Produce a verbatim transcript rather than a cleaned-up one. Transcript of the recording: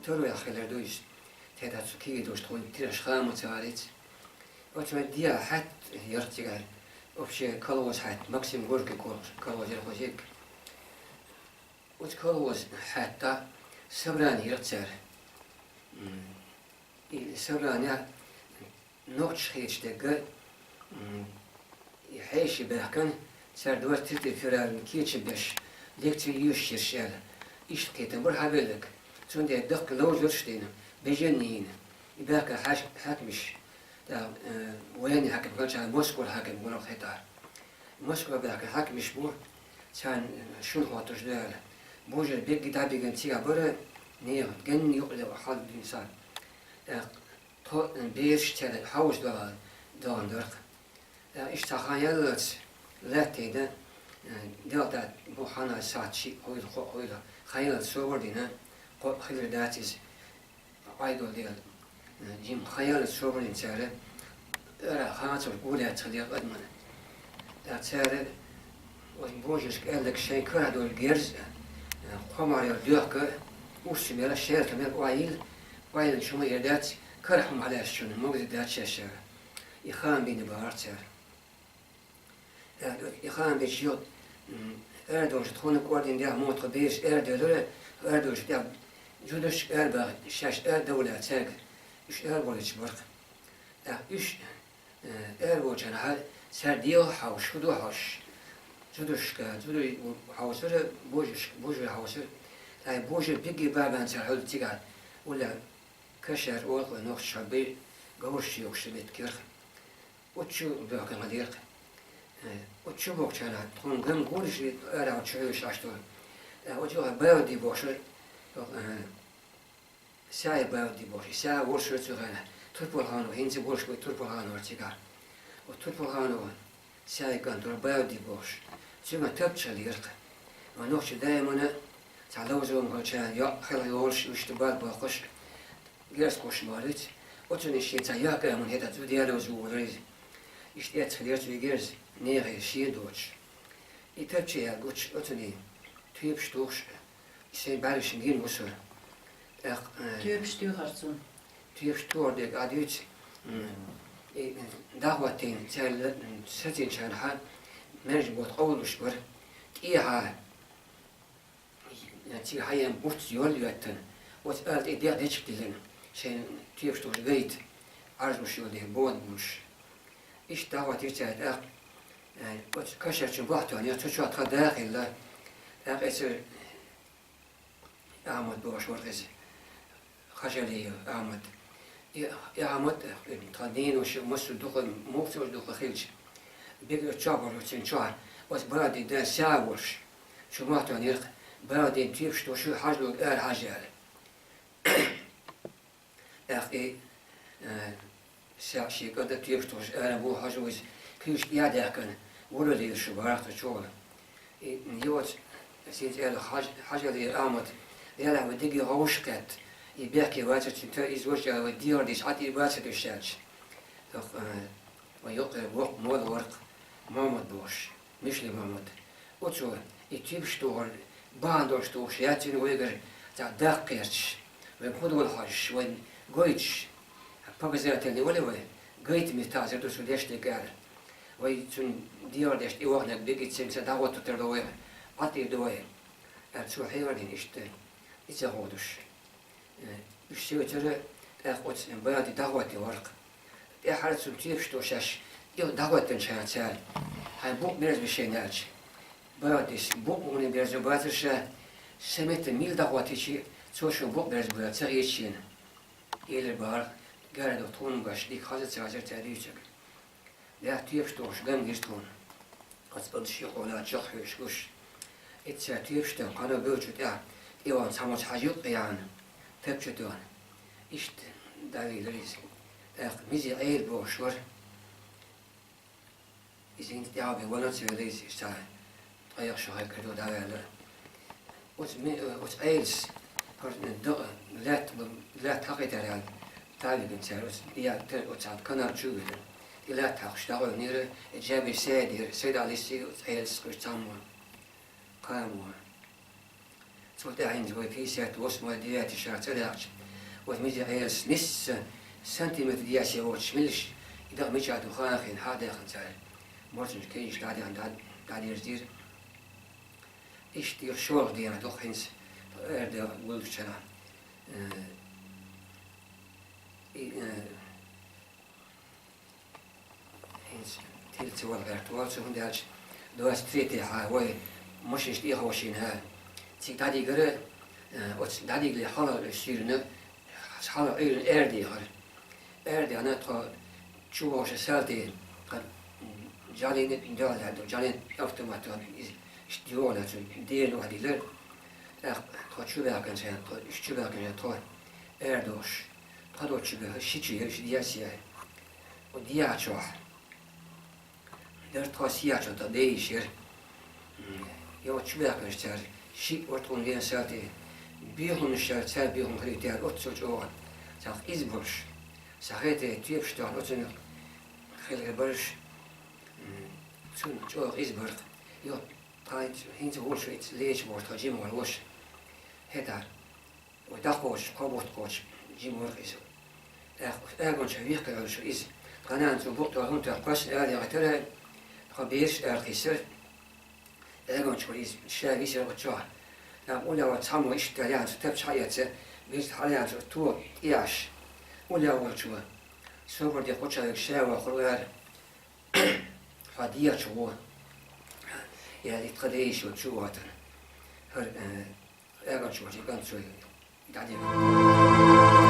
Торуяхь хилар ду иза. Тхьайда цу киги дош тхуна тираш хаа ма ца гӀарица. Оцу вайн дехьа хьаьтта ярх цигара. Общий колхоз хьаьтта, Максим Горький колхоз, колхоз ярх озиг. Оцу колхоз хьаьтта собрание ярх цара. М, и собрание нохчаш хеташ дерг, м, и хьеший баьхкина, цара двадцать третьего февраля кечам беш, лекци йоьшуш аьлла. Иштта кхетам бара хьабелларг. Цундела даккха ловзарш а дина, беженни йина. И баьхкина хьаьш-, хьаькамаш, тӀаккха, э, военный хьаькам хилча, Москвара хьаькам гуна хетар. Москва баьхкина хьаькамаш бу, царна, э, шун хӀоттуш ду аьлла. Божар бегги дӀабигина цигахь бара, нехан, ганна юкъа хьал дина царна. ТӀаккха тхо, э, бераш цаьрга хьовса доагӀа-, доагӀан дара-кх. Э, иштта цхьа хан яллалц лаьттина, э, делкъа бу хьанна сахьт шиъ хуйла, кхоъ хуйла. Хан яллалц собар дина, кхоъ хилар дац иза, Ӏайдолу дела. Э, жима хан яллалц собар дина цара, ара ханцур гулаьццахь дела адамана. ТӀаккха цара оцу божаршка аьлларг шайн карахь долу герз а, кхо марйолла доьхка, уьш ца мела, шаьрта мел охьайилла, охьайиллина шу ма эр дац, карахь хӀума хьалаьцначунна могуш дац шаьш аьлла. И хаам бина бахара цара. ТӀаккха и хаам бинчу юха, м, арадолуш тхуна кӀордина дехьа муха тхан бераш арадевлира, арадолуш тӀехь жудашка арабаха, шаьш арадовла цаьрга, уьш арабовлуьйтуш бара-кх. ТӀаккха уьш Э, эр волчарна хьа-, цара дегӀах хьовсуш, хӀун ду хьовсуш? Зудушка, зуду хьовсура, божашка, божа хьовсура. Ай, божа бигги бабан цара хьуьлла цигахь. Уьлла кашар олхула нохча бе говраш чу йоккхуш меттиг яра-кх. Оцу чу боьхкина хилира-кх. Э, оцу чу бохучарна тхуна ган гуриш ара чу хьуьйсуш Ӏаш ду. Э, оцу юкъа Бавди бохуш, э, Саьй Бавди бохуш, и Саьй волуш вара цу хенахь, Турпалханов, хӀинца а волуш вай Турпалханов вара цигахь. Оцу Турпалханова Саьй кӀант вара Бавди бохуш. Цуьнан тапча хилира-кх. Вайн нохчий даимана цхьа ловзо хилча, йоӀ хила йолуш, уьш тӀе бала боккхуш, герз кхуш ма вац. Оцунна шен цхьа йоӀ кӀаман хӀета зуда ялоза ву вара иза. Иштта эцна хилира цуьнан герз, нехан шен доцуш. И тапча яьлла гучу оцунна тоьпаш тухуш, Шайн бӀаьргашна гина ву со. ТӀаккха, э, тоьпаш туьйхира цунна. Тоьпаш тухур дерг а дуьйцу, м, и, э, дӀахӀоттийна, цаьрла, м, сацийначарна хьа, маьрша бутт къовлуш бара. ТӀехьа, э, цига хьаена буц йолла йоьттина, оцу ала тӀе дегӀ дечиг диллина, шайн тоьпаш тухуш гайта, Ӏаржуш йолу дерг бода болуш. Иштта дӀахӀоттийра цара тӀаккха, э, оцу кашарчун бохь тоьхна, цу чохь тхан да хилла. ТӀаккха эцар Ахьмад бохуш вара иза, Хажалиев Ахьмад. И, и Ахьмад, тхан дийна вуьш массо а дукха, мовчуш дукха хилча, бегара чохь болу цуьнан чохь, оцу Бавдин да Саьй волуш, чу ма тоьхнера-кх, Бавдин тоьпаш тухуш ю, хьажа луьйга ара хьажа аьлла. ТӀаккха и, э, Саьй шен кӀанта тоьпаш тухуш ара бу хьажа ву иза, куьйгаш тӀе а даьхкина, вуьрхӀаллера шу бахара цу чу волу. И, м, йоцу, синца аьлла, хьаж-, хьажаллера Ахьмад, делахь вай дерриге гӀовгӀаш а кхетта, и бехке вацара цуьнан тера, иза вачу аьлла, вай дегӀар дийца Ӏа тӀера бацара уьш аьлча. ТӀаккха, э, вайн юккъера воккха молла вара-кх, Мохьмад бохуш. Мишли Мохьмад. Оцо и тоьпаш тухур, бахьана долуш тухуш яц цуьнан вайгара цхьа даккха гӀерташ, вайга хӀун долу хьожуш, вайна гойтуш, показательный вали вай, гайта меттахь хезар ду цу дешниг аьлла. Вай цуьнан дегӀар деш тӀеваханарг бегица цуьнца дӀахӀоттур ду вай, Ӏа тӀера ду вай, аьлла, цо хьехар дина иштта, и ца ховдуш. Э, уьш сецара, тӀаккха оцу Бавди дӀахӀоттийна вара-кх. ТӀаьххьара цунна тоьпаш тухуш шаьш, и дӀахӀоттийначарна цара: «Хьайн букъ берзабе шена», — аьлча, Бавдис: «Букъ хӀунда берзо бацара ша, сан метта милла дӀахӀоттийча, цо шун букъ берзабойла ца хета шена», — элира бахара, гара ду тхуна баш дика хаза ца хазара цара дуьйцург. Лаьтта тоьпаш тухуш ган гира тхуна. Оцу кӀанташ юкъа лаьтта чохь хьуьйсуш гуш. Иццара тоьпаш тан кхано буьлчу тӀехь, тӀе вахана цхьаммо хьажа юккъе яхьана, тапча тоьхна. Иштта дӀавийлира иза. ТӀаккха Мизи Ӏела бохуш вара. Иза хӀинца тӀаьхьа бен валанца велла иза, иштта цхьа ткъе шу хьекхар ду дӀаваьлла. Оцу ме-, оцу Ӏелас, хӀара дакъа лаьтта, лаьтта хьакхийтар аьлла, дӀавигина цара оцу, я, те, оцу цхьана канал чу а вигина. И лаьтта хьакхаш дӀакъевлинера, и Джабир Сайд яра, Сайд-Ӏалис и оцу Ӏелас кхуьуш цхьаммо. Кхамо. Цул тӀаьхьа хӀинца вай пятьдесят восьмой, девятый шера цӀерагӀча, оцу мизан Ӏелас нисса сантиметр дӀадаьсса воцуш, милаш и дакъа мичахь ду хаахина, хьадаьхна цара. Морзанаш кегийрхой дӀадаьхна, дӀа-, дӀадирзира. Иштта юха шолгӀа дийнахь дукха хӀинца, тхо арадевлла гулдучу хенахь, э, и, э, ХӀинца тилла ца вала гӀерта вацу, хӀунда аьлча двадцать третий хьа вай машинаш тӀехьошийна хьа. Цига дӀадигара, э, оцу дӀадигале хьала суьйранна, хьала Ӏуьйранна арадехара. Арадехна тхо чу вогӀуш салти, тхан жӀалин, жӀалин автомат, иза иштта йогӀу цу дена охьадиллара. ТӀаккха тхо чу баьхкинчу хенахь, тхо, уьш чу баьхкинчу хенахь тхо арадохуш. Тхо долчу баьхкина ши чу яра, ши деза яра. Оцу дехьа чохь дара тхо сехьа чохь тхан бен йиш яра. М, я оцу чу баьхкинчу цара шиъ вара тхуна вен салти. Буьйханаш яра, цара буьйханаш хилийта яра оццул чӀогӀа. Цхьа иза болуш. Схьахетарехь тоьпаш тоьхна оцунах хилла бараш. М, цунна чӀогӀа иза бара. Йо, тхан хӀинца, хӀинца волуш ву, иза леча бохуш тхан жима вара ваша. ХӀетахь. Вай дӀакхочуш, кхо бутт кхочуш, жима вара иза. ТӀаккха агонча вихкина вара иза. Тхан нана цу букъ тӀехула хӀунда тоьхна кхоьссина арадаьхийтира, тхан бераш арахиссара. Агонча вара иза, ша висира оцу чохь. ТӀаккха уллехь вара цхьаммо иштта яьхна цу тапча хьаэца, бирза хьалаяьхна цу тоба тӀехьаш. Уллехь волчо, собар де кху чохь верг ша вахара ара. Хьо дехьа чу гӀо. Я и тхан ден йиш йолчу ватана. ХӀара, э, Эгар чу вачи кан цой дадина.